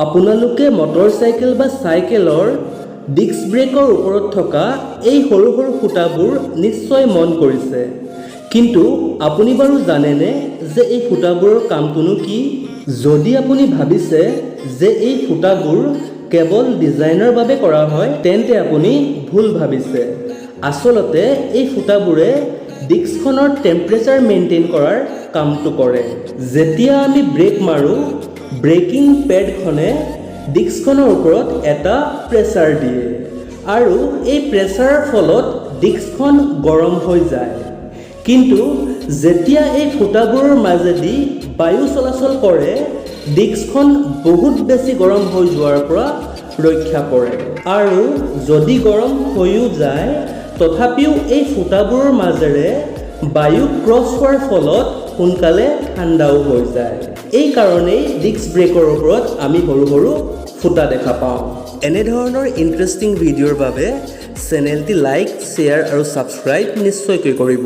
আপোনালোকে মটৰচাইকেল বা চাইকেলৰ ডিস্ক ব্ৰেকৰ ওপৰত থকা এই সৰু সৰু ফুটাবোৰ নিশ্চয় মন কৰিছে। কিন্তু আপুনি বাৰু জানেনে যে এই ফুটাবোৰৰ কামটোনো কি? যদি আপুনি ভাবিছে যে এই ফুটাবোৰ কেৱল ডিজাইনৰ বাবে কৰা হয়, তেন্তে আপুনি ভুল ভাবিছে। আচলতে এই ফুটাবোৰে ডিস্কখনৰ টেম্পাৰেচাৰ মেইনটেইন কৰাৰ কামটো কৰে। যেতিয়া আমি ব্ৰেক মাৰোঁ, ব্ৰেকিং পেডখনে ডিস্কখনৰ ওপৰত এটা প্ৰেছাৰ দিয়ে আৰু এই প্ৰেছাৰৰ ফলত ডিস্কখন গৰম হৈ যায়। কিন্তু যেতিয়া এই ফুটাবোৰৰ মাজেদি বায়ু চলাচল কৰে, ডিস্কখন বহুত বেছি গৰম হৈ যোৱাৰ পৰা ৰক্ষা পৰে আৰু যদি গৰম হৈও যায়, তথাপিও এই ফুটাবোৰৰ মাজেৰে বায়ু ক্ৰছ হোৱাৰ ফলত সোনকালে ঠাণ্ডাও হৈ যায়। এই কাৰণেই ডিস্ক ব্ৰেকৰ ওপৰত আমি সৰু সৰু ফুটা দেখা পাওঁ। এনেধৰণৰ ইণ্টাৰেষ্টিং ভিডিঅ'ৰ বাবে চেনেলটি লাইক, শ্বেয়াৰ আৰু ছাবস্ক্ৰাইব নিশ্চয়কৈ কৰিব।